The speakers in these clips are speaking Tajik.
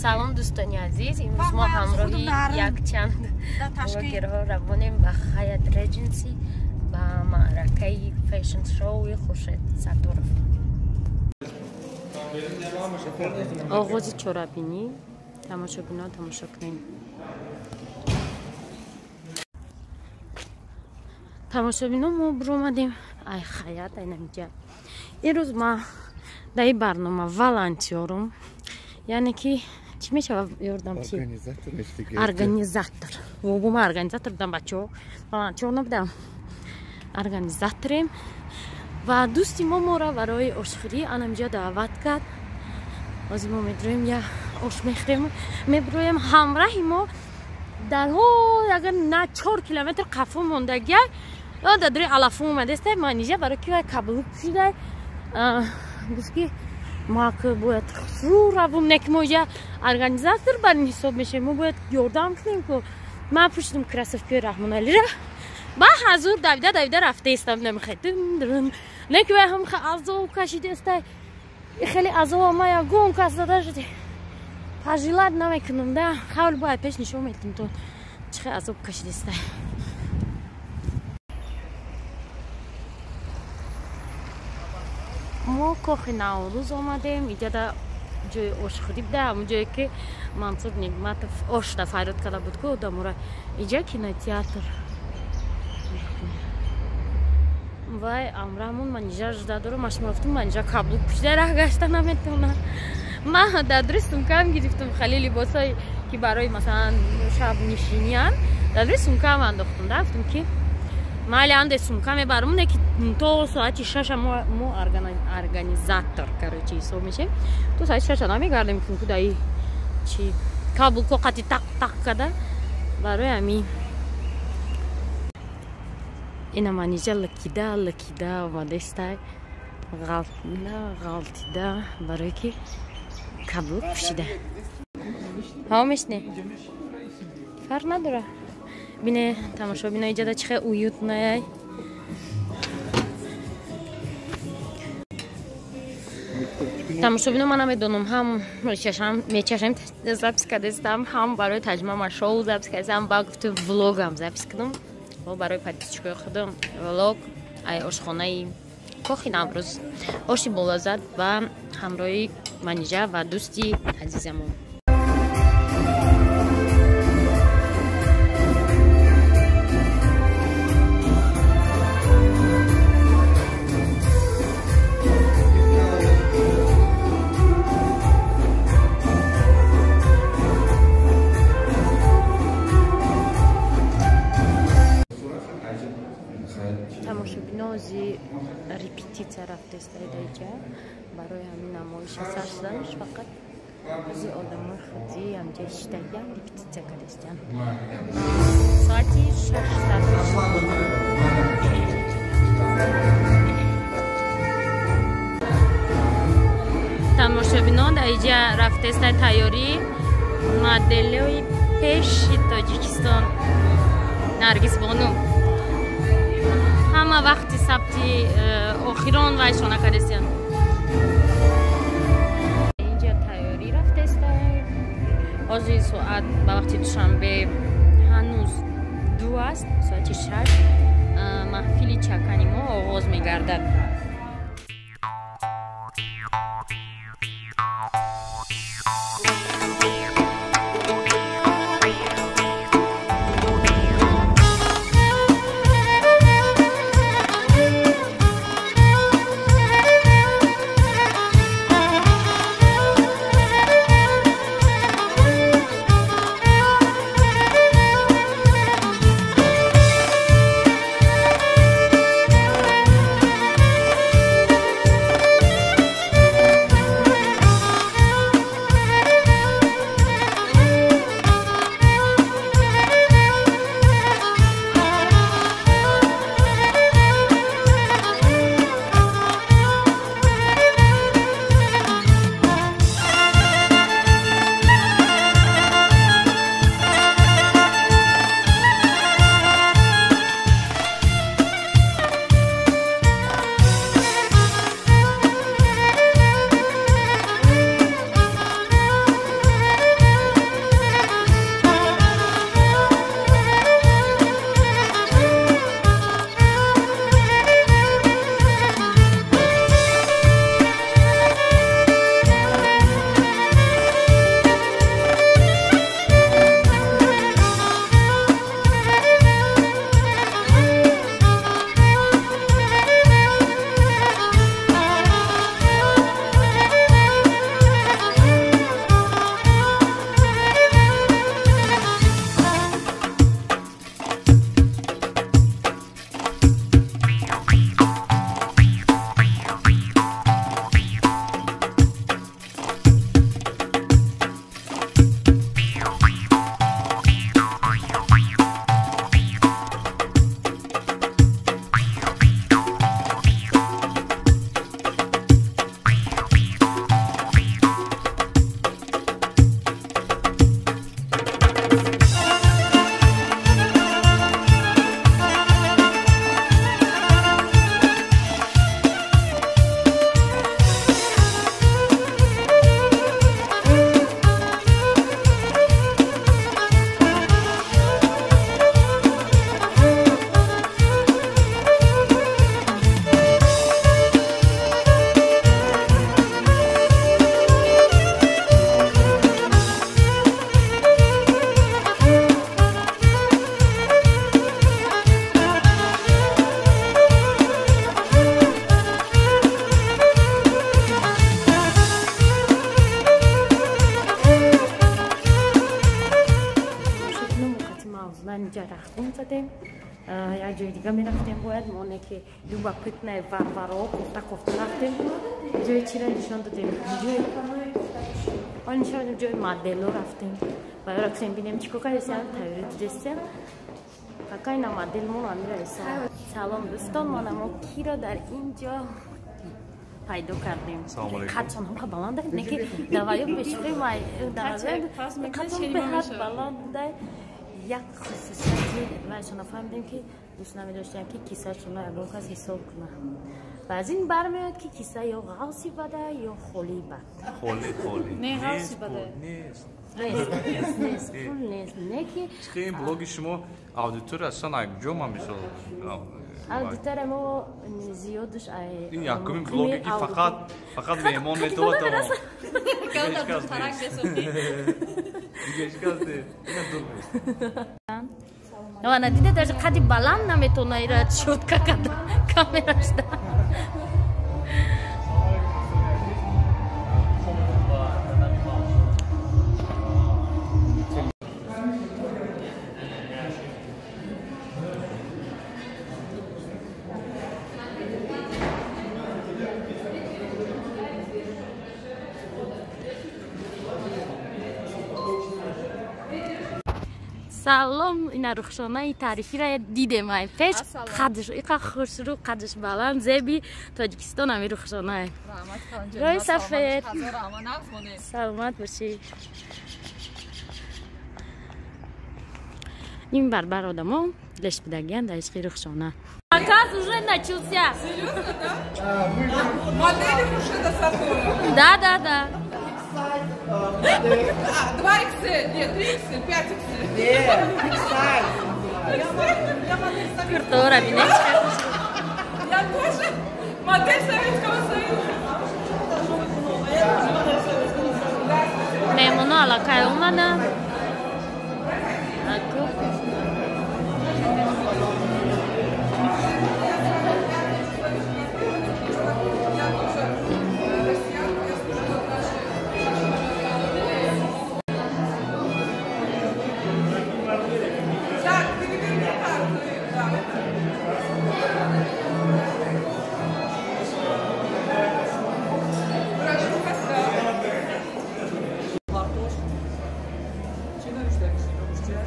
Салом дӯстони азиз, имрӯз мо ҳамроҳи якчанд блогерҳо равонем ба Хаят Редженси ба маъракаи фэшн шоуи Хуршед Сатторов. Оғози чорабинӣ, тамошобино тамошо кунем. Тамошобино мо биромадем ай Хаят айнамиҷа. Имрӯз ма дар ин барнома волонтёрум, яъне ки чӣ мешавад ёрдам чи? Организатор. Вобо ма организатор будам бачаҳо, волонтёр набудам. Организаторем ва дӯсти мо моро барои ошхӯрӣ анамиҷа даъват кард. Ҳозир мо медроем я ош мехӯрем, меброем ҳамраҳи мо дарҳол агар на 4 километр қафо мондагиай, дар дури алафо омадеста манижа барои ки вай каблук пӯшидай. Гуфт ки ма бояд хусрӯ равум, не ки мо иҷа организатор бар ин ҳисоб мешавем, мо бояд ёрдам кунем ку. Ман пӯшидам кроссовкаи Раҳмоналира, ба ҳазур давида давида рафтаистам, намехай не ки вай ҳам азоб кашидаистай, хеле азоб ма ягон кас зада шуди пажилат намекунам да, ҳавл бояд пеш нишон метум то чӣ хел азоб кашидаистай. Мо кохи Наврӯз омадем, иҷада ҷои ошхӯрӣ буда, ҳамон ҷое ки Мансур Нигматов ошда фарёд карда буд ку одамора. Иҷа кинотеатр. Вай амраҳмон манижа жда дорам, маш мерафтум манижа каблук пӯшида раҳ гашта наметавонам. Ман дар дури сумкаам гирифтам хеле либосое ки барои масалан шабнишиниан, дар дури сумкаам андохтам, да гуфтам ки майли анде сумка мебарам, не ки то соати шаша мо организатор короче ҳисоб мешем, то соати шаша намегардем ку даи чи каблуко қати тақ тақ када. Барои ҳамин ина манижа лакида лакида омадестай, ғалтида ғалтида барое ки каблук пӯшида. Ҳаво мешне фарқ надора. Бине тамошобино иҷада чӣ хел уютная. Тамошобино ман намедонам, ҳам мечашам запис кардастам, ҳам барои таҷриба ман шоу запис кардастам, ба гуфту влогам запис кунам. Барои подписчикои худам влог ай ошхонаи кохи Наврӯз, оши болаззат ва ҳамроҳи Манижа ва дӯсти азизамон. Тамошобинози репетитсия рафтеста идаиҷа барои ҳамин намоиша сар шуданаш, фақат баъзе одамои худи ҳамҷа шиштагиам репетитсия кардастиям. Соати 6 сар. Тамошобино дар иҷа рафтеста тайёрӣ моделҳои пеши Тоҷикистон Наргиз бону. Ҳама вақти сабти охирон вайшона кардастиям. Инҷа тайёрӣ рафтеста. Ҳозир соат ба вақти Душанбе ҳанӯз 2 аст, соати 6 маҳфили чакани мо оғоз мегардад. Ҳаминҷа рахгум задем. Як ҷои дига мерафтем, бояд моне ки любопытное варваро кофта кофта рафтем. Ҷои чира нишон додем? Ҷои нишон додем, ҷои модело рафтем. Баъд рафтем бинем чӣ кор кардесиям, тайёрӣ дидесиям. Какай на модел мо амира иса. Салом дӯстон, мо киро дар ин ҷо пайдо кардем. Қадшон ҳамқа баланд, не ки даваю пешқи қадшон беҳад баланд буда. Як хусусияти вайшона фаҳмидем, ки дӯст намедоштем, ки кисашона ягон кас ҳисоб кунад. Ва аз ин бармеояд, ки киса ё ғавси бада, ё холии бад. Холӣ, холӣ. Не, ғавси бада. Нест. Нест, нест, пул нест, не ки Ин блоги шумо аудитория аслан ҷо ма мисол? Аудитория мо зиёдш Ин якумин блоге, ки фақат меҳмон метавад. Ҳеҷ кас нест. Ина дур нест. Ана диде, даже қади баланд наметона ира чётко када камерашда. Салом, ина рухшонаи таърихиро дидем ай пеш. Қадш иқа хушрӯ, қадш баланд, зеби Тоҷикистон ами рухшонае. Рӯи сафед. Саломат бошӣ. Ин барбар одамо леш будагиян дар ишқи рухшона. Показ уже начался. Серьезно, да? Модели уже до Сатурна. Да. 2 XL, нет, 3 XL, 5 XL. Нет, big size. Я модель Советского Куртора, Союза. Я тоже модель Советского Союза. Меҳмоно аллакай омаданд. Аку. Я тоже россиянка, я служила в нашей. Так, переверни карту. Да. Прошу вас, да. Чӣ навишта гӯшча?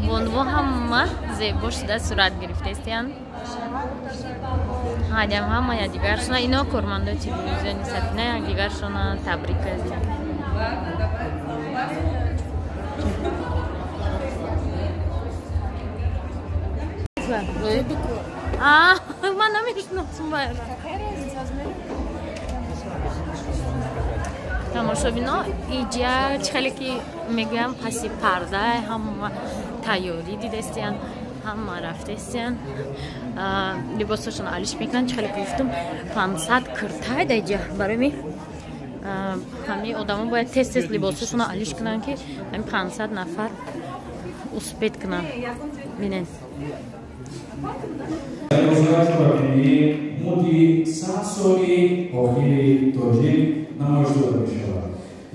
Бонуво ҳама зебо шуда сурат гирифтаистиянд. Ҳадям ҳама якдигаршона, ино кормандои телевизиони Сафина якдигаршона табрик карданд. Ладно, давай. А, ман намешиносам байра. Тамошобино, иҷа чӣ хеле ки мегӯям, паси парда ҳама тайёрӣ дидастиянд, ҳама рафтастиянд, либосашон алиш мекунанд. Чӣ хеле ки гуфтум, 500 киртай дар иҷа. Барои ми ҳамаи одамо бояд тез тез либосашонро алиш кунанд, ки ҳамин 500 нафар успеть кунанд. Бинед. Муди 100 соли охири тоҷик намоиш дода мешавад.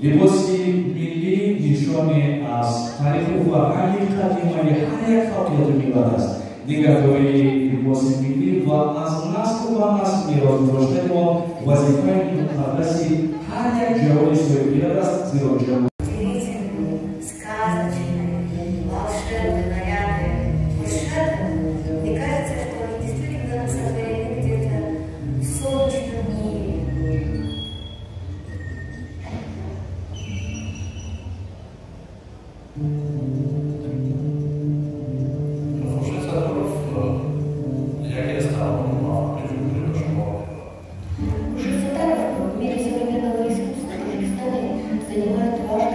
Либоси миллӣ нишоне аз таъриху фарҳанги қадимаи ҳар як халқияту миллат аст. Нигаҳдории либоси миллӣ ва аз насл ба насл мерос гузоштани он вазифаи муқаддаси ҳар як ҷавони соҳибхирад аст, зеро ҷавон Сказочные, волшебные наряды. Волшебные. Мне кажется, что они действительно сотворены где-то в солнечном мире. Хуршед Сатторов яке аз қаламони муваффақи ҷумҳурӣ ба шумо Хуршед Саттаров в мире современного искусства в Таджикистане занимает важную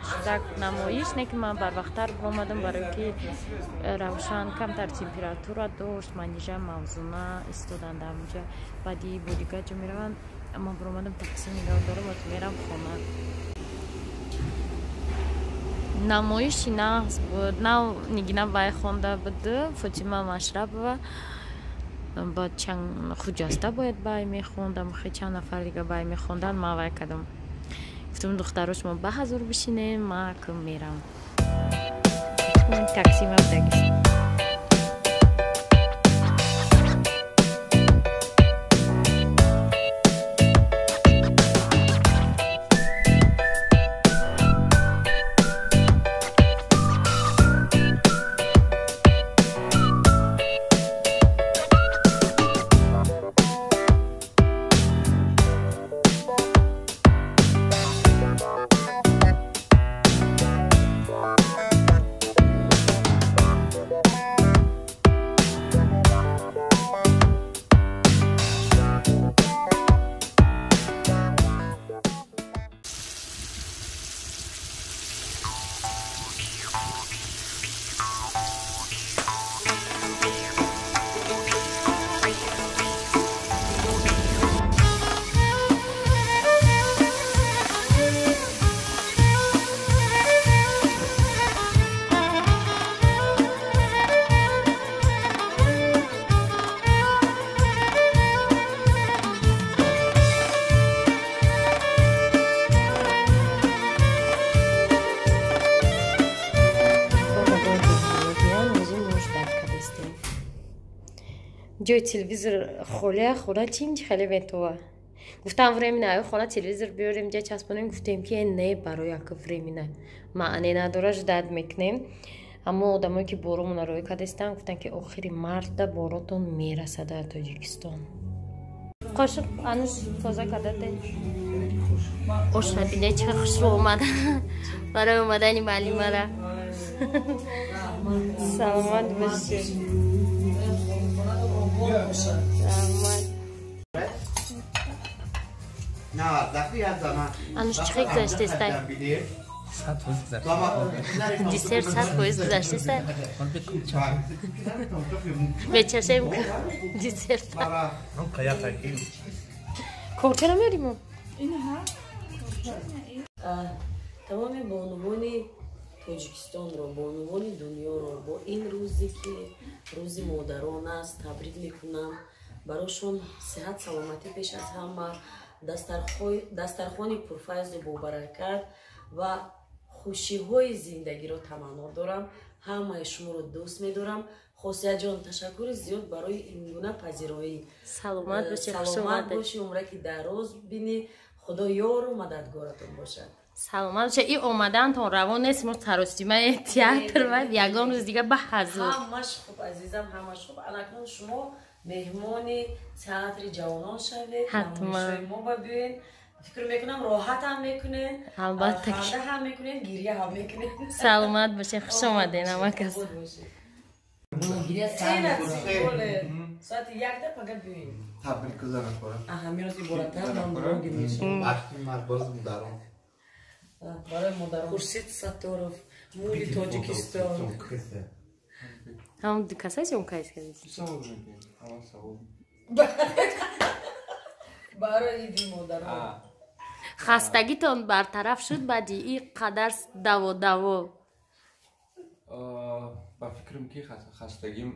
Шудак намоиш, не ки ман барвақттар омадам, барое ки Равшан камтар температура дошт, Манижа мавзуна истодан дар онҷа, баъди бо дигар ҷо мераванд. Ман баромадам, такси нигоҳ дорам, от мерам хона. Намоиши нағз буд. Нав Нигина бай хонда буд, Фотима Машрабова, баъд чанд Хуҷаста бояд бай мехондам, хе чанд нафар дига бай мехондан. Ман вай кардам, гуфтам, духтаро, шумо ба ҳазур бишинем, ман км мерам. Такси ма будагист. Ҷои телевизор холия, хона чинҷ хеле метова. Гуфтам, временно аю хона телевизор биёрем, ҷа часпонем. Гуфтем, ки не, барои яка временно маъне надора, ждать мекунем. Аммо одамое ки боромона роӣ кардастанд, гуфтанд, ки охири марта боротон мерасад дар Тоҷикистон. Қошиқ ануш тоза кардате. Оша бине, чӣ хушрӯ омад барои омадани маълимара. Саломат бошед. Саломат. Ануш, чӣ хел гузаштестай? Десерт 100% гузаштестай. Мечашем десерт. Корча намеорим? Тамоми бонувони Тоҷикистонро, бонувони дунёро бо ин рӯзе, ки рӯзи модарон аст, табрик мекунам. Барошон сиҳат, саломатӣ, пеш аз ҳама дастархони пурфайзу бобаракат ва хушиҳои зиндагиро таманно дорам. Ҳамаи шуморо дӯст медорам. Хосиятҷон, ташаккури зиёд барои ин гуна пазироӣ. Саломат бошӣ. Саломат бошӣ, умраки дароз бинӣ, Худо ёру мададгоратон бошад. Саломат боша. И омадантон равон нест, мо саросимаи театр ва ягон рӯз дига ба ҳазур. Ҳамаш хуб, азизам, ҳамаш хуб. Анакнун шумо меҳмони театри ҷавонон шавед, намоишҳои мо ба биёед. Фикр мекунам, роҳат ҳам мекунед, албатта, ханда ҳам мекунед, гиря ҳам мекунед. Саломат бошед, хуш омадед, амакас. Соати якда пага биёед. Табрик кузана кора. Аҳа, мероз иборатан ман блогер мешавам. Вақти марбоз модарон. Барои модарон. Хуршед Сатторов, мули Тоҷикистон. Ҳам касаси он кайс кардис? Барои иди модарон. Хастагитон бартараф шуд баъди ин қадар даво-даво? Ба фикрам, ки хастагим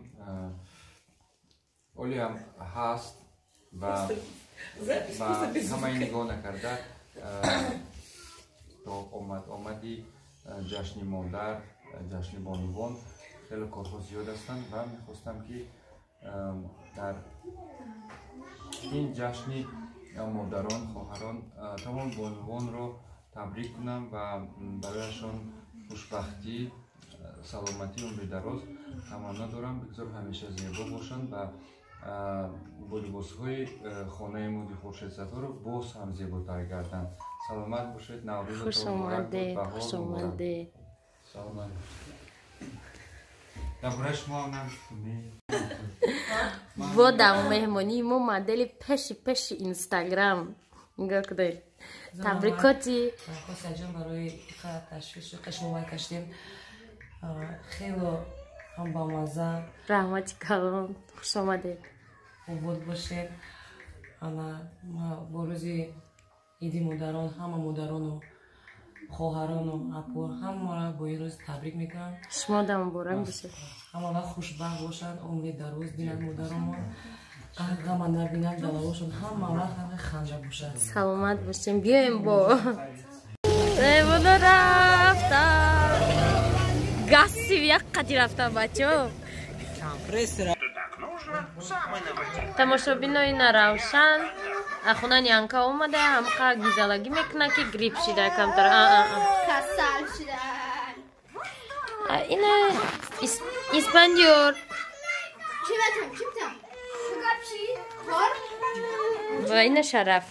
олиам ҳаст ва ҳамаи нигоҳ накарда то омади ҷашни модар, ҷашни бонувон хеле корҳо зиёд ҳастанд ва мехостам, ки дар ин ҷашни модарон, хоҳарон, тамом бонувонро табрик кунам ва барояшон хушбахтӣ, саломатӣ, умри дароз таманно дорам. Бигзор ҳамеша зебо бошанд ва бо либосҳои хонаи муди Хуршед Сатторов боз ҳам зеботар гарданд. Саломат бошед, Хуш наврӯзатон муборак омадед, бод, хуш баҳор муборак. омадед. Саломат бошед. Дар бораи шумо ҳам нагуфтам. Бо дар меҳмонии мо модели пеши пеши Инстаграм. Нигоҳ кунед, табрикоти. Хосияҷон, барои иқа ташвишу қашмовай кашидем, хело ҳам бамазза. Раҳмати калон, хуш омадед. Обод бошед. Ана бо рӯзи иди модарон ҳама модарону хоҳарону апо ҳамаро бо ин рӯз табрик мекунам. Шумо да муборак бошед. Ҳама вақт хушбахт бошанд, умри дароз бинанд модаромон, ғама набинанд, балавошон ҳама вақт ҳама ханда бошад. Саломат бошем. Биёем, бо меҳмоно рафта гасти як қати рафтан, бачо. Тамошобинои наравшан ахуна нянка омада, ҳамқа гизалагӣ мекуна, ки грипп шида камтар. Касал шида. Ина Испандиёр ва ина Шараф.